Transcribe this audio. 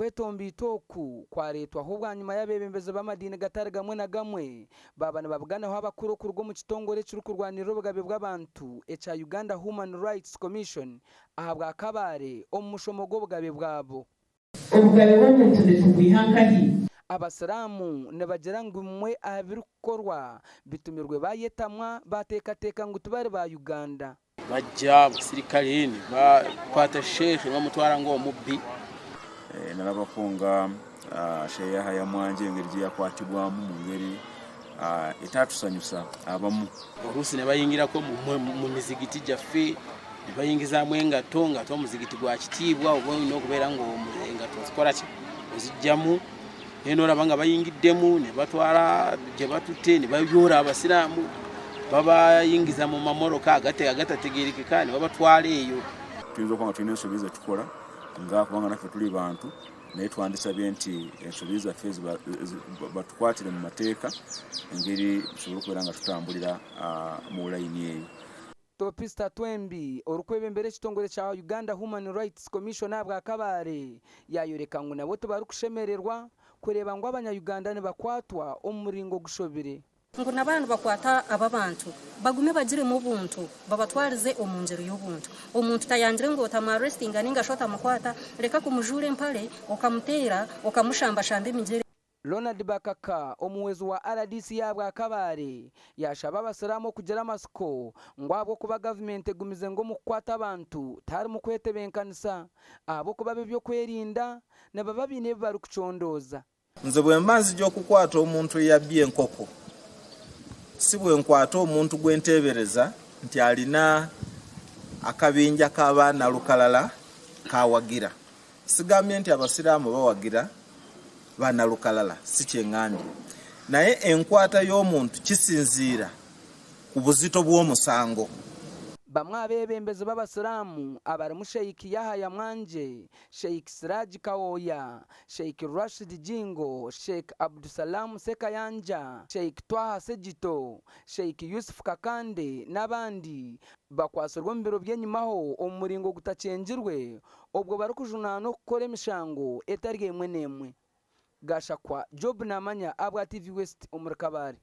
Okwetomboita oku kwareetwaho bwanyima y'abeebembezi b'amadiini gatari gamwe na gamwe baaba nibabuganaho abakuru okuruga omu kitongore ekirikurwanirira obugabe bw'abantu ekya Uganda Human Rights Commission ahabwa Kabale omu mushomo gw'obugabe bwabo. Obugabe bw'omuntu nitubwiha nkahi? Abasiraamu nibagira ngu bimwe aha birikukorwa bitumirwe baayetamwa baateekateeka ngu tibari ba Uganda. Bajja abasirikale nibakwata Sheikh nibamutwara ng'omubbi. Nalabako nga Sheikh Yahaya Mwanje engeri gyeyakwatibwamu mungeri etatusanyusa abamu. Oluusi nebayingirako mu mizigiti gyaffe nebayingizaamu engato nga ate omuzigiti gwa kitiibwa oba olina okubeera nga engato ozikoraki ozijjamu naye noraba nga bayingiddemu nebatwara gyebatutte nebayoora abasiraamu babayingiza mu mamoroka agatategerekeka nebabatwara eyo. Tuyinza okuba nga tulina ensobi zetukola nga kubanga naffe tuli bantu naye twandisabye nti ensobi zaffe batukwatire mu mateeka engeri tusobole okubeera nga tutambulira mu layini eyo. Topista Twembi, orikwebembera ekitongore kya Uganda Human Rights Commission ahabwa Kabale yayoreka ngu nabo tibarikushemererwa kureeba ngu abanya Uganda nibakwatwa omu muringo ogushobire. Ngu nabaaba nibakwata aba abantu, bagume bagiremu obuntu, babatwarize omu ngyeri y'obuntu. Omuntu tayangire ngu otamu arrestinga ninga shi otamukwata, reka kumujuura empare, okamuteera, okamushambashamba emigyere. Ronald Bakaka, omuhwezi wa rdc y'ahabwa Kabale yaashaba abasiraamu okugira amatsiko ngu ahabw'okuba gavumenti egumize ngu omu kukwata abantu tiharimu kwetebenkanisa ahabw'okuba ab'eby'okwerinda nibaba baine ebi barikucondooza. Nze bwemba nzija okukwata omuntu eyabbye enkoko, si bwenkwata omuntu gwenteebereza nti alina akabinja ka banalukalala k'awagira. Sigambye nti Abasiraamu bawagira banalukalala, si kye ngambye. Naye enkwata y'omuntu kisinziira ku buzito bw'omusango. Bamwe aha beebembezi b'Abasiraamu abarimu Sheikh Yahaya Mwanje, Sheikh Siraji Kawooya, Sheikh Rashid Jingo, Sheikh Abdusalam Ssekayanja, Sheikh Twaha Ssegito, Sheikh Yusuf Kakande n'abandi bakwatsirwe omu biro by'enyimaho omu muringo gutakyengirwe obwo barikujunaanwa okukora emishango etari emwe n'emwe. Gashakwa Job Namanya ahabwa TV West omuri Kabale.